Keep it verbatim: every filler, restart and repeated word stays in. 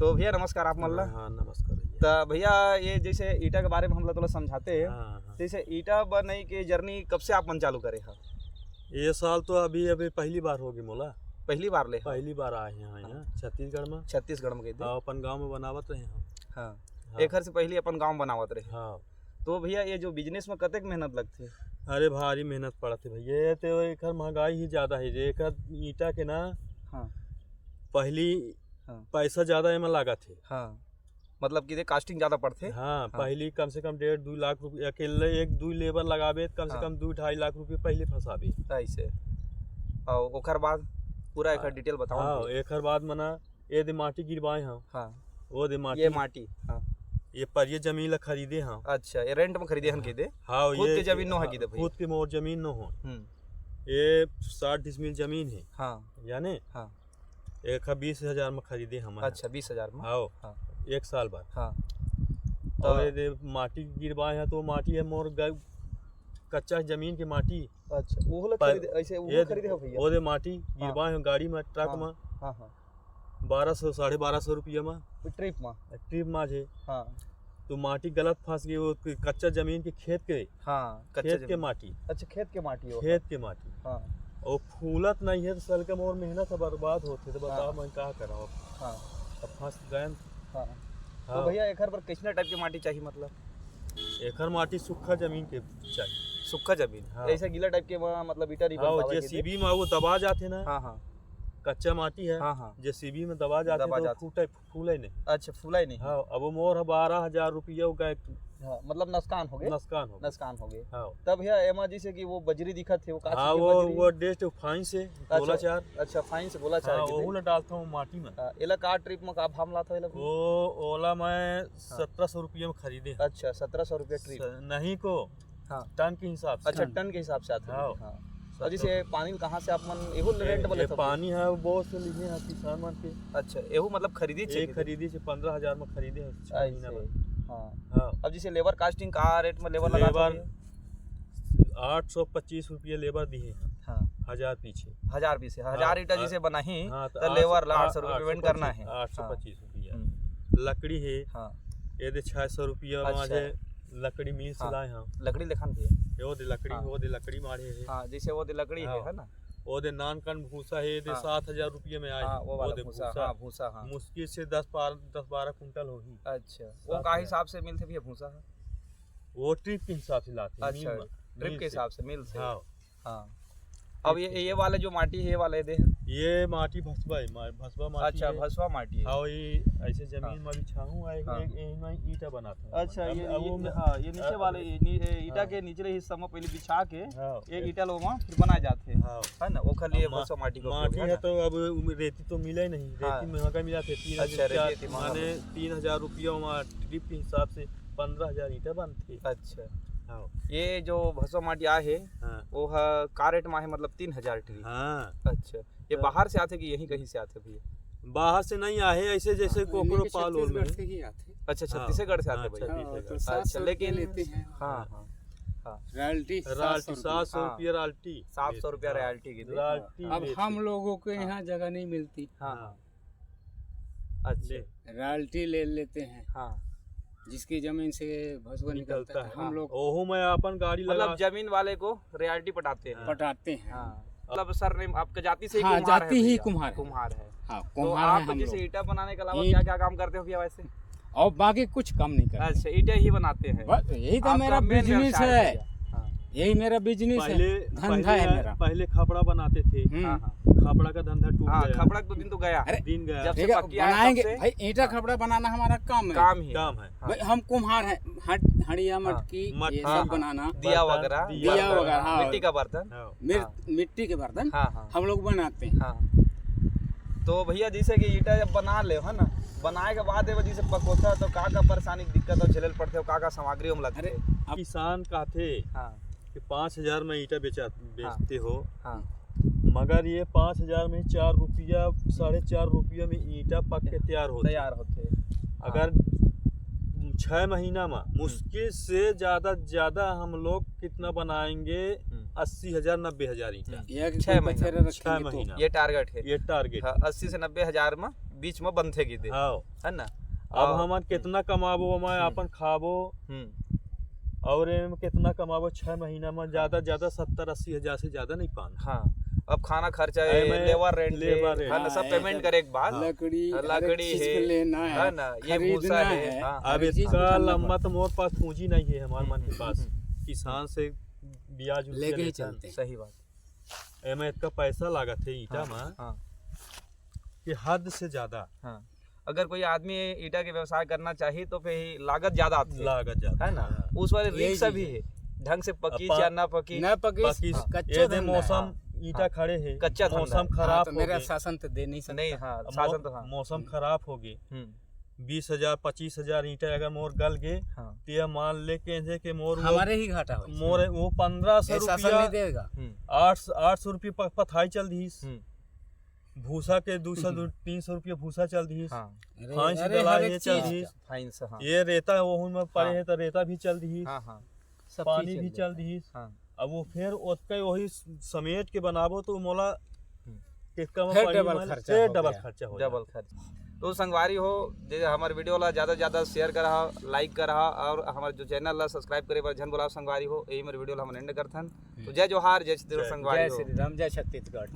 तो भैया नमस्कार आप मन ला। हाँ, हाँ, नमस्कार भैया। त भैया ये जैसे ईटा के बारे में हमला तोला समझाते हैं, हाँ, हाँ। जैसे ईटा बनई के जर्नी कब से आप मन चालू करे हा? ये साल तो अभी, अभी पहली बार होगी मोला। पहली बार ले? पहली बार आए हैं यहाँ, हाँ। यहाँ छत्तीसगढ़ में। छत्तीसगढ़ में कह दे। हाँ, अपन गाँव में बनावत रहे हम। हाँ। हाँ। एकर से पहले अपन गाँव बनावत रहे। हाँ। तो भैया ये जो बिजनेस में कतेक मेहनत लगथे? अरे भारी मेहनत पड़त हे भैया, ये तो एकर महंगाई ही ज्यादा है, जे एकर ईटा के ना हाँ। पहली हाँ। पैसा ज्यादा एमा लागत हे। हाँ। मतलब कि कास्टिंग ज्यादा पड़थे। हाँ, हाँ। पहली कम से कम डेढ़ दू लाख रुपया, अकेले एक दू लेबर लगाबे त कम से हाँ। कम दू ढाई लाख रुपया पहले फंसाबे। ऐसे। और ओकर बाद पूरा एकर हाँ। डिटेल बताओ हाँ, हमको। एकर बाद मना ये दे माटी गिरवाए हम। हाँ। वो दे माटी। ये माटी, हाँ। ये पर ये जमीन ला खरीदे हम। अच्छा, ये रेंट में खरीदे हन के दे? हाँ, खुद ये के जमीन नो है हाँ, की दे भैया? खुद के मोर जमीन नो हो। हम्म। ये साठ डिसमिल जमीन है। हाँ। यानी हाँ। एक बीस हजार में खरीदे हम। अच्छा, बीस हजार में? हाँ। हाँ। एक साल बाद। हाँ। और तो ये दे माटी गिरवाए हैं तो माटी है मोर ग-, कच्चा जमीन की माटी। अच्छा, वो ला पर खरीदे, ऐसे वो ये खरीदे हो भैया? वो दे माटी हाँ। गिरवाए हैं गाड़ी में, ट्रक हाँ। में। हाँ, हाँ। बारह सौ, साढ़े बारह सौ रुपया में। ट्रिप में? ट्रिप में जे। हाँ। तो माटी गलत फंस गई, वो क-, कच्चा जमीन के खेत के, हाँ, कच्चा खेत के जमीन। माटी। अच्छा, खेत के माटी हो। खेत के माटी। हाँ। और फूलत नहीं है तो साल का मोर मेहनत है बर्बाद होते, तो बताओ हाँ। मैं का कराओ? हाँ। अब फंस गए। हाँ। तो हाँ। भैया एकर पर कैसना टाइप के माटी चाहिए मतलब? एकर माटी सूखा जमीन के चाहिए। सूखा जमीन? हाँ। ऐसा गीला टाइप के वहाँ मतलब ईटा नहीं हाँ, बनता जे है कि सीबी में वो दबा जाते ना। हाँ, हाँ। कच्चा माटी है। हाँ, हाँ। जे सीबी में दबा जाते दबा तो जाते। फूटे, फूले नहीं। अच्छा, फूला ही नहीं। हाँ, अब वो मोर है बारह हजार रुपया हो गए। हाँ, मतलब नुकसान हो गए। नुकसान हो गए। नुकसान हो गए। हाँ। तब भैया एमा जैसे कि वो बजरी दिखत है, वो का हाँ, चीज के वो, बजरी? वो डेस्ट फाइन से अच्छा, गोला चार। अच्छा, फाइन से गोला चार हाँ, के वो दे। ना डालता हूँ माटी में। हाँ, एला का ट्रिप में का भाव लाता है एला? वो ओला मैं हाँ। सत्रह सौ रुपया में खरीदे। अच्छा, सत्रह सौ रुपया ट्रिप। स-, नहीं को हाँ। टन के हिसाब से। अच्छा, टन। टन के हिसाब से आते हैं। हाँ। हाँ। और जैसे पानी कहाँ से आप मन एहू ये, रेंट में ये लेते हो? पानी है, वो बहुत से लिए हैं किसान मन के। अच्छा, एहू मतलब खरीदी ये छे कि खरीदी छे, पंद्रह हजार में खरीदे हैं, छह ऐसे। महीना में। हाँ। हाँ। अब जैसे लेबर कास्टिंग का रेट में लेबर लगा लेबर आठ सौ पच्चीस रुपये लेबर दिए हैं। हाँ। हजार पीछे। हजार पीछे, हजार हाँ, ईटा हाँ, जैसे बनाही, हाँ, तो तो लेबर ला आठ सौ रुपये पेमेंट करना है। आठ सौ पच्चीस रुपया। हम्म। लकड़ी है, हाँ। ये दे छह सौ रुपया अच्छा। माजे लकड़ी मिल से हाँ। लाए हम। लकड़ी लेखन भी है। ये वो दे लकड़ी, हाँ। वो दे लकड़ी मारे है। हाँ, जैसे वो दे लकड़ी है, हाँ। है ना? वो दे नान कान भूसा है, ये दे हाँ। सात हजार रुपया में आए हाँ, हैं। वो वाला वो दे भूसा, भूसा। हाँ, भूसा, हाँ। मुश्किल से दस बारह, दस बारह कुंटल होही। अच्छा, वो सात का हजार। हिसाब से मिलते भी है भूसा? वो ट्रिप के हिसाब से लाते हैं, अच्छा, मिल में, ट्रिप मिल के से। हिसाब से, मिल से। हाँ। हाँ। अब ये, ये वाला जो माटी है, ये वाला ये दे। ये माटी भसवा है, मा-, भसवा माटी अच्छा, है। भसवा माटी है। हाँ, ये ऐसे जमीन हाँ। में बिछाहूँ, एक, हाँ। एक, एक में ईंटा बनाता हूँ। अच्छा, अब, ये, अब ये, वो मैं, हाँ, ये नीचे अब, वाले, ये नी-, ये ईंटा हाँ। के निचले हिस्सा में पहले बिछा के हाँ। एक ईंटा लोग वहाँ फिर बनाए जाते हैं। हाँ। है ना, वो खाली अब मा-, भसवा माटी का उपयोग माटी है है ना? तो अब उम, रेती तो मिले नहीं, हाँ। रेती महंगा मिला थे, तीन अच्छा, हजार, रेती महंगा माने मिला। तीन हजार रुपया वहाँ ट्रिप के हिसाब से पंद्रह हजार ईंटा बनती। अच्छा। हाँ। ये जो भसवा माटी आए है, हाँ। वो ह-, का रेट में है, मतलब तीन हजार ट्रिप? हाँ। अच्छा, ये तो बाहर से आते कि यहीं कहीं से आते भैया? बाहर से नहीं आए, ऐसे जैसे हाँ, कोकरो ये भी पाल उल में। छत्तीसगढ़ से ही आते। अच्छा, हाँ, छत्तीसगढ़ से आते हाँ, भैया। हाँ, तो छत्तीसगढ़। सात सौ अच्छा, रुपये लेकिन लेते हैं। हाँ, हाँ। हाँ। रॉयल्टी सात सौ रुपये। रॉयल्टी, सात सौ हाँ। रुपये रॉयल्टी। सात सौ रुपया हाँ। रॉयल्टी की देते हैं। रॉयल्टी हाँ। अब लेते हम हैं। लोगों के हाँ। यहाँ जगह नहीं मिलती। हाँ, हाँ। हाँ। अच्छा। ले। रॉयल्टी ले लेते हैं। हाँ। जिसकी जमीन से भसुआ निकलता निकलता है, है। हम हाँ। लोग ओहू में अपन गाड़ी मतलब लगा जमीन वाले को रॉयल्टी पटाते हैं। हाँ। पटाते हैं। हाँ। मतलब सर ने आपका जाति से ही हाँ, कुम्हार है जाति ही भैया। कुम्हार है। कुम्हार है। हाँ, तो कुम्हार है आप हम जैसे लोग। ईंटा बनाने के अलावा ईंट क्या-क्या काम करते हो भैया वैसे? और बाकी कुछ काम नहीं करते। अच्छा, ईंटें ही बनाते हैं। बस यही तो आपका मेरा मेन बिजनेस व्यवसाय है है। भैया। हाँ। यही मेरा बिजनेस है, पहले, धंधा पहले, है मेरा। पहले खपड़ा बनाते थे। हम्म। हाँ, हाँ। खपड़ा का धंधा टूट हाँ, गया। खपड़ा का तो दिन तो गया। अरे, दिन गया। जब से ठीक है, पक्की आया तब बनाएंगे। से भाई, ईंटा हाँ। खपड़ा बनाना हमारा काम है। काम ही है। काम है। हाँ। भाई, हम कुम्हार हैं, हट-, हड़िया हाँ। मट-, ये हाँ, सब हाँ। बनाना। दिया बर्तन, वगैरह, दिया बर्तन, वगैरह, हाँ। मिट्टी का बर्तन। हाँ। मिर-, हाँ। मिट्टी के बर्तन हाँ, हाँ। हम लोग बनाते हैं। हाँ। तो भैया, जैसे कि ईंटा जब बना ले, है ना, बनाए के बाद ये जैसे पकोता, तो का का परेशानी, दिक्कत और झेले ल पड़थे, का का सामग्री ओमा लगथे? अरे, अब किसान कहथे हाँ। कि पाँच हजार में ईंटा बेचा, हाँ। बेचते हो, हाँ। मगर ये पाँच हजार में चार रुपया, साढ़े चार रुपया में ईंटा पक के तैयार होथे। तैयार होथे। अगर हाँ। छह महीना में हम्म। मुश्किल से ज्यादा, ज्यादा हम लोग कितना बनाएंगे, हम्म। अस्सी हजार, नब्बे हजार ईंटा। ये कि छह कोई महीना। बसेरा रखेंगे छह तो। महीना। ये टारगेट है। ये टारगेट। हाँ, अस्सी से नब्बे हजार में बीच में बंधेगी दे, हाँ। है ना? अब और- हमन कितना कमाबो, ओमा हम्म। अपन खाबो, हम्म। और एमे कितना कमाबो छह महीना में, ज्यादा ज्यादा सत्तर अस्सी हजार से ज्यादा नहीं पान। हाँ, अब खाना खर्चा एमे है, लेबर रेंट है, लेबर रेंट। है ना, सब हाँ, पेमेंट ऐसा- करे के बाद। हाँ। लकड़ी, हाँ, हर एक लकड़ी चीज है, के लेना है, है ना, ये खरीदना भूसा है, है, हाँ। हर अब एक चीज इतना करना लंबा पड़ता तो मोर पास पूंजी नहीं है हमारे मन के हम्म, पास। हम्म, किसान से ब्याज उठ लेके के ही लेथन। चलते हैं। सही बात। एमे इतना पैसा लागत है ईंटा हाँ, में हाँ, कि हद से ज्यादा। हाँ। अगर कोई आदमी ईंटा के व्यवसाय करना चाही तो फिर लागत ज्यादा आती है, लागत ज्यादा। है ना? उस वाले यही रिस्क चीज भी है। है, ढंग से पकी अपन- या ना पकी। ना पकी, बाकी कच्चो ये दे धंधा है। मौसम हाँ। ईंटा हाँ। खड़े है, कच्चा धंधा मौसम है। हाँ, खराब तो हो मेरा गए। शासन तो दे नहीं सकता। नहीं, हाँ, अब शासन मौ-, तो हाँ। मौसम खराब हो गए, हम्म, बीस हजार पच्चीस हजार ईंटा अगर मोर गल गए, हाँ। तो ये मान ले के जे के मोर वो- हमारे ही घाटा हो। मोर वो पंद्रह सौ ये शासन रुपया, नहीं देगा। हम्म, आठ आठ सौ रुपया प-, पथाई चल दिस, हम्म, भूसा के दो सौ हम्म। तीन सौ रुपया भूसा चल दिस, हाँ। अरे, फाइन से अरे, डला हर ये एक चल चीज। दिस, फाइन से, हाँ। ये रेता ओहू में पड़े हाँ। है तो रेता भी चल दिस, हाँ, हाँ, सब पानी चीज भी चल चल दिस। हाँ। अब वो फिर ओतके वही समेट के बनाबो तो मोला हम्म। कितना में फिर पड़ी, डबल मान ले, खर्चा फिर हो डबल गया। खर्चा हो जाए। डबल खर्च। तो संगवारी हो, जे हमारे वीडियो ला ज्यादा से ज्यादा शेयर करा, लाइक करा और हमारे जो चैनल ला सब्सक्राइब करे बर झन बोला संगवारी हो। यही मेरे वीडियो ला हम एंड करथन। तो जय जोहार, जय छत्तीसगढ़ जय- संगवारी जय हो। श्री राम, जय छत्तीसगढ़।